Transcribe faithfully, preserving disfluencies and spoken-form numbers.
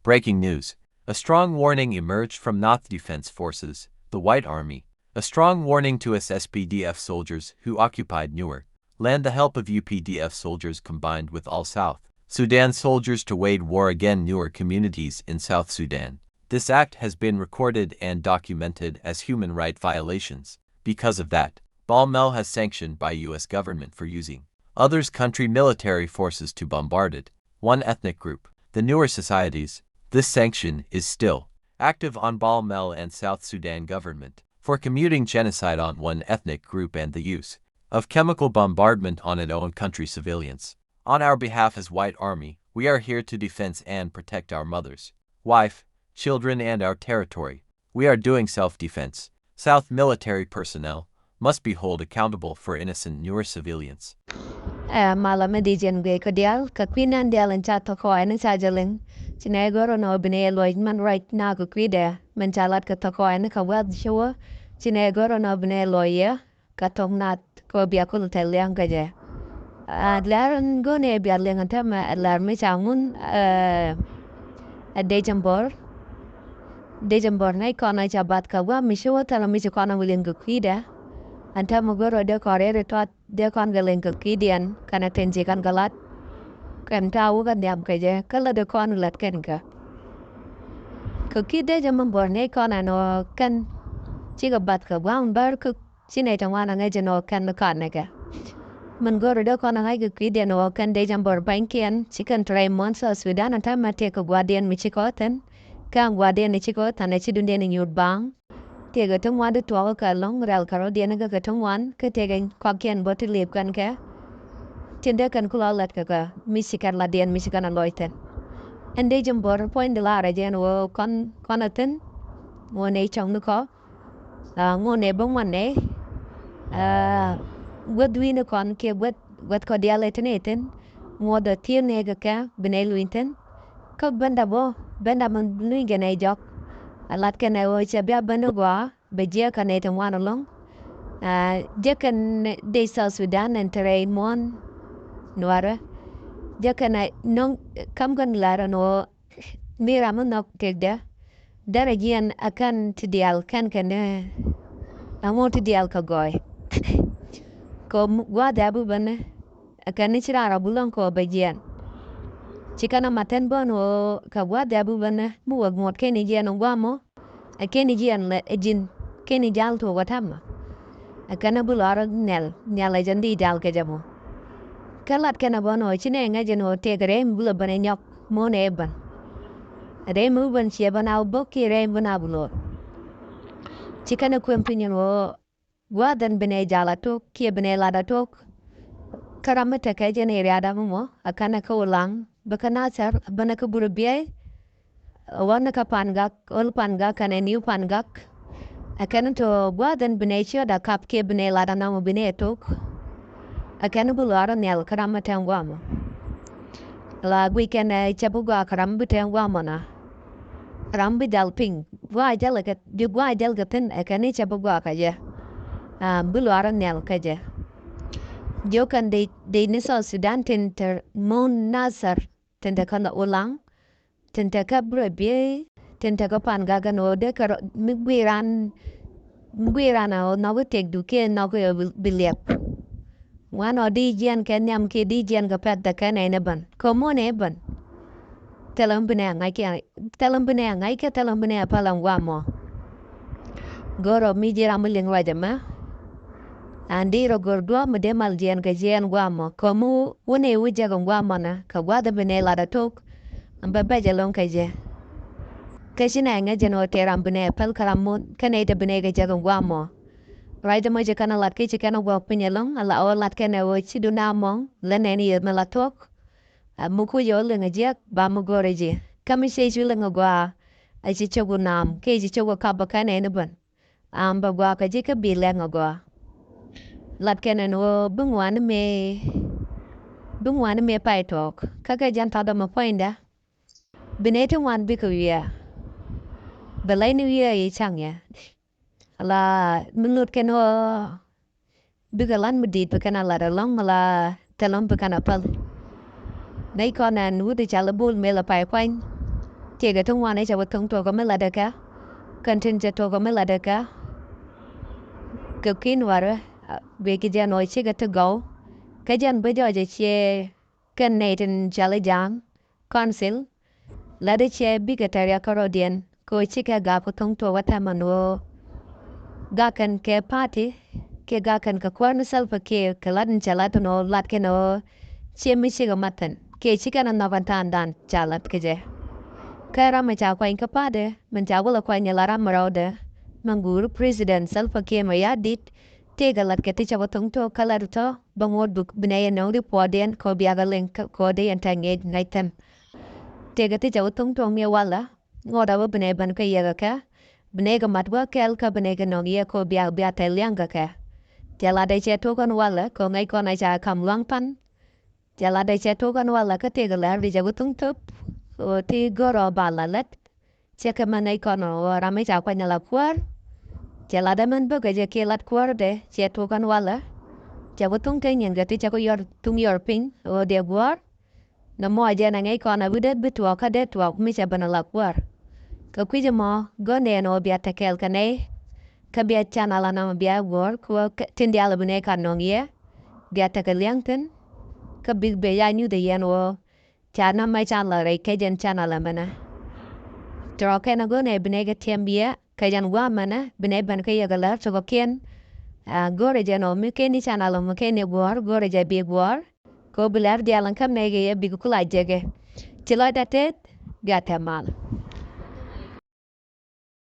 Breaking news. A strong warning emerged from Nath Defense Forces, the White Army. A strong warning to S S P D F soldiers who occupied Nuer land. The help of U P D F soldiers combined with all South Sudan soldiers to wage war against Nuer communities in South Sudan. This act has been recorded and documented as human right violations. Because of that, Bol Mel has sanctioned by U S government for using others country military forces to bombarded one ethnic group. The Nuer societies, this sanction is still active on Bol Mel and South Sudan government for commuting genocide on one ethnic group and the use of chemical bombardment on its own country civilians. On our behalf as White Army, we are here to defend and protect our mothers, wife, children and our territory. We are doing self-defense. South military personnel must be held accountable for innocent Nuer civilians. Ɛ malä mi di jɛn guic kɛ diaal kɛ kui̱ nɛn diaal in ca thok kɔaɛ ni ca jɛ liŋ. Ci nɛ gör ɛn ɔ bi nɛ luɔc mɛn ruac na kɛ kui̱dɛ min ca lat kɛ thok kɔaɛ ni kɛ wɛth ci wä. Ci nɛ gör ɛn ɔ bi nɛ luɔc yɛ kɛ thok nath kɛ bia kul tɛl liaŋ kɛ jɛ. Ɛ lɛr in gör nɛ bia liŋ ɛn tɛmɛ ɛ lɛr mi ca ŋun ɛ Decembɔr. Decembɔr nɛ kɔn ɛ ca bath kɛ wä mi ci wä thɛl mi ci kɔn ɛ wi liŋ kɛ kui̱dɛ. Ɛn tɛmɛ gör ɔ dee kɔn rɛr ɛ tɔt dee kɔn kɛ liŋ kɛ kui̱diɛn kɛnɛ tin ci kɛn kɛ lat. Kɛn ta̱a̱ wä kɛ nhiam kɛ jɛ kä lät dee kɔn lat kɛn kɛ. Kɛ kui̱ Decembɔr nɛ kɔn ɛn ɔ kɛn cikɛ bath kɛ gua̱a̱m bär kä ci nɛ ti ŋuan ɛ ŋäc ɛn ɔ kɛn kɔn nɛ kɛ. Min go̱o̱ri dee kɔn ɛ ŋa̱c kɛ kui̱diɛn ɔ kɛn Decembɔr pa̱nykiɛn ci kɛn tɛrɛ muɔ̱n South Sudan ɛn täämɛ tëëkɛ gua̱a̱rdiɛn mi cikɛ ɣä thi̱n. Kɛ gua̱a̱rdiɛn mi cikɛ ɣä thi̱n ɛ ci duŋdiɛn i̱ nyuur baaŋ. Tëëkɛ ti ŋuan ti tuɔɔk kɛ lɔ̱ŋ rɛl kɛ rɔ̱diɛn kɛ kɛ ti ŋuan kä tëëkɛ kɔakiɛn bä ti lëëp kɛn kɛ. Tin dee kɛn kulɔ lat kɛ kɛ mi ci kɛn latdiɛn mi ci kɛn a lɔc thi̱n. Ɛn Decembɔr puɔ̱ny di laarɛ jɛ ɛn ɣöö kɔn kɔn a thi̱n. Ŋuɔ̱n ɛ cɔŋ ni kɔ. Aa, ŋuɔ̱n ɛ bä ŋuɔ̱n ɛ. Aa, guäth wi̱i̱ni kɔn kiɛ guäth guäth kɔ diaal ɛ tin ɛ thi̱n. Ŋuɔ̱th ɛ thi̱n ɛ kɛ kɛ bi nɛ luny thi̱n. Kä benda bä benda mi luny kɛn ɛ jɔk. A lat kɛn ɛ ɣöö cɛ bia ben ni gɔaa bɛ jiɛ kɛn ɛ ti ŋuan ɛlɔ̱ŋ. Aa, jɛ kɛn dee South Sudan ɛn te rɛy muɔ̱ɔ̱n nuarɛ. Jɛ kɛn ɛ nɔŋ kam kɛn lar ɛn ɣöö mi ram mi nhɔk kekdɛ. Derɛ jiɛn a kɛn ti diaal kɛn kɛn ɛ ŋuɔ̱t ti diaal kɛ gɔɔy. Kɛ gua̱a̱th ɛ bi ben ɛ kɛn ni ci raar a bi lɔ̱ŋ kɛ ɣöö bɛ jiɛn. Ci kɛn a mat thin bän ɣöö kɛ gua̱a̱th ɛ bi ben mi wek ŋuɔ̱t kɛn i̱ jiɛn ɛ gua̱a̱mɔ. Ɛ kɛn i̱ jiɛn lɛ ɛ ji̱n kɛn i̱ ja̱l tuɔɔk ɛ täämɛ. Ɛ kɛn ɛ bi lɔaar nhial nhial ɛ jɛn di ja̱l kɛ jɛ mɔ. Kä lat kɛn ɛ bä nɔ ci nɛ ŋäc ɛn ɣöö tëëkɛ rɛy mi bi lɔ ben ɛ nyɔk mo̱o̱n ɛ ben. Rɛy mi bi ben ciɛ ben a wä bok kiɛ rɛy mi ben a bi lo̱r. Ci kɛn ɛ kuɛm piny ɛn ɣöö gua̱a̱th ɛn bi nɛ ja̱l a tok kiɛ bi nɛ lat a tok. Kä ram mi tekɛ jɛn ɛ ria̱a̱da mi mɔ ɛ kɛn ɛ kä Ulaŋ bɛ kä Nathɛr ben ɛ kä Burɛ Biey. Ɣän kä Pangak, Old Pangak kɛnɛ New Pangak. Ɛ kɛn tɔ gua̱a̱th ɛn bi nɛ ciöt a kap kiɛ bi nɛ lat a nɔmɔ bi nɛ tok. Ɛ kɛn bi luaar ɔ nhial kä ram mi tɛm guamɔ. La guic kɛn ɛ cɛ bi gua̱a̱ kä ram bi tɛm guamɔ na. Ram bi jal piny gua̱a̱ jal kɛ bi gua̱a̱ jal kɛ thi̱n ɛ kɛn cɛ bi gua̱a̱ kä jɛ. Aa, bi luaar ɔ nhial kä jɛ. Jiök kɛn dee dee ni South Sudan tin te mun Nathɛr tin te kä Ulaŋ. Tin te kä Burɛ Biey tin te kä Pangak ɛn ɣöö dee kɛ rɔ mi guiran mi guiran ɛ ɣöö nhɔk i̱ tëkdu kiɛ nhɔk i̱ bi liɛp. Wan ɔ di jiɛn kɛ nhiam kiɛ di jiɛn kɛ pɛ̈th dɛ kɛn ɛ ni bän kɛ muɔ̱n ɛ bän. Thilɛ mi bi nɛ ŋa̱c kiɛ thilɛ mi bi nɛ ŋa̱c kiɛ thilɛ mi bi nɛ päl ɛn guamɔ. Go̱rɔ mi ji̱ ram mi liŋ ruac ɛmɛ. An di rɔ go̱r duɔ̱ɔ̱p mi dee mal jiɛn kɛ jiɛn guamɔ kɛ mi wä nɛ wä jek ɛn guamɔ nɛ kɛ gua̱th bi nɛ lat a tok. Bɛ bɛc ɛlɔ̱ŋ kɛ jɛ. Kä ci nɛ ŋäc jɛn ɣöö tëë ram bi nɛ päl kä ram mun kä nɛy te bi nɛ kɛ jek ɛn guamɔ. Ruacdä mɔ ci kɛn a lat kä ci kɛn a guɔk piny ɛlɔ̱ŋ a la ɣöö lat kɛn ɛ ɣöö ci dun a mɔŋ lä nɛn yeth mi la thuɔ̱k. A mi kuc ɣöö liŋ a jiäk ba mi go̱r a ji̱ kä mi ciec wi̱i̱ liŋ a gɔaa. A ci cök wä naam kiɛ ci cök wä kap a kɛn ɛn i̱ bän. Am bɛ gɔaa kä ji̱ kä bi lɛŋ a gɔaa. Lat kɛn ɛn ɣöö bi ŋuani mëë bi ŋuani mëë pay tɔɔk kä kɛ jɛn thath ɛmɛ puɔ̱nydä. Bi nɛy ti ŋuan bikɛ wiɛɛ. Bɛ lɛy ni wiɛɛ i̱ caŋ yɛ. Ala mi ŋut kɛn ɣöö bikɛ lan mi di̱i̱t bi kɛn a lat ɛlɔ̱ŋ ala thilɛ mi bi kɛn a päl. Nɛy kɔn ɛn wut i̱ cal i̱ bul mëë lɛ pay kuany. Tëëkɛ ti ŋuan i̱ cɛ wä tho̱ŋ tuɔɔkä mi latdɛ kɛ. Kɛn tin cɛ tuɔɔkä mi latdɛ kɛ. Kɛ kui̱ nuäärä, a, bikɛ jɛn ɔ cikɛ ti gɔw. Kä jɛn bä jɔɔcɛ ciɛ kɛn nɛy tin cɔal i̱ Ja̱a̱ŋ council. Latdɛ ciɛ bikɛ tɛr ya kärɔ̱diɛn kɛ ɣöö cikɛ gak kɛ tho̱ŋ tuɔɔkä tämɛ ni ɣöö gak kɛn kɛ party kiɛ gak kɛn kɛ kuäär ni Salva Kiir kɛ lat in cɛ lat ni ɣöö lat kɛn ɣöö ciɛ mi cikɛ mat thi̱n kiɛ cikɛn a nhɔk ɛn ta̱a̱ŋdan ca lat kɛ jɛ. Kä ram mi ca kuany kä party min ca wä lɛ kuany ɛ la ram mi rɛwdɛ, mi guuri President Salva Kiir Mayardit, tëëkɛ lat kɛ ti cɛ wä tho̱ŋ tuɔɔk kä lat tɔ̱ bä ŋot buk bi nɛy ɛ nöŋ ripuɔtdiɛn kɛ ɣöö bia kɛ liŋ kɛ ɣöö dee yɛn tɛk ŋi̱eec ŋäc thi̱n. Tëëkɛ ti cɛ wä tho̱ŋ tuɔɔk mi walɛ ŋot a wä bi nɛy ben kä yɛkɛ kɛ, bi nɛy kɛ mat wä kɛɛl kä bi nɛy kɛ nöŋ yɛ kɛ ɣöö bia, bia tɛk lia̱ŋ kɛ kɛ. Cɛ latdɛ cɛ tuɔɔk kɛn walɛ kɛ ɣöö ŋäc kɔn a ca kam luaŋ pan. Cɛ latdɛ cɛ tuɔɔk kɛn walɛ kä tëëkɛ lɛr di cɛ wä tho̱ŋ tuɔɔk ɣöö ti go̱rɛ ɣöö ba la lät. Cɛ kɛ mɛn nɛy kɔn ɣöö ram mi ca kuany ala kuäär. Cɛ latdɛ mɛn bäkɛ jɛ kiɛ lat kuäärdɛ cɛ tuɔɔk kɛn walɛ. Cɛ wä tho̱ŋ te nyin kɛ ti cɛ kɛ yɔr thuŋ yɔr piny ɣöö dee guɔ̱ɔ̱r. Nɔmɔ a jɛn a ŋäc kɔn a wi̱cdɛ bi tuɔɔk kä dee tuɔɔk mi cɛ ben ala kuäär. Kɛ kui̱c ɛmɔ gɔ̱n ɛn ɣöö bia te kɛɛl kɛ nɛy. Kä bia can ala nɔmɔ bia guɔ̱ɔ̱r kɛ ɣöö tin diaal bi nɛy ka nöŋ yɛ. Bia tekɛ lia̱ŋ thi̱n. Kä bik ben ya nyuth ɛ yɛn ɣöö ca nɔmɔ can la rɛy kɛ jɛn can ala mɛnɛ. Tɔrɔ kɛn a go̱n ɛ bi nɛy kɛ tiɛm yɛ kɛ jɛn gua̱a̱ mɛnɛ bi nɛy ben kä yɛ kɛ lär tɔkɔkiɛn. A go̱rɛ jɛn ɔ mi kɛn i̱ can ala mi kɛn i̱ guɔ̱ɔ̱r go̱rɛ jɛ bi guɔ̱ɔ̱r. Kɛ ɣöö bi lär diaal ɛn käm nɛy kɛ yɛ bik kula jekɛ. Ci lɔcdä tɛth. Bia tɛm mal.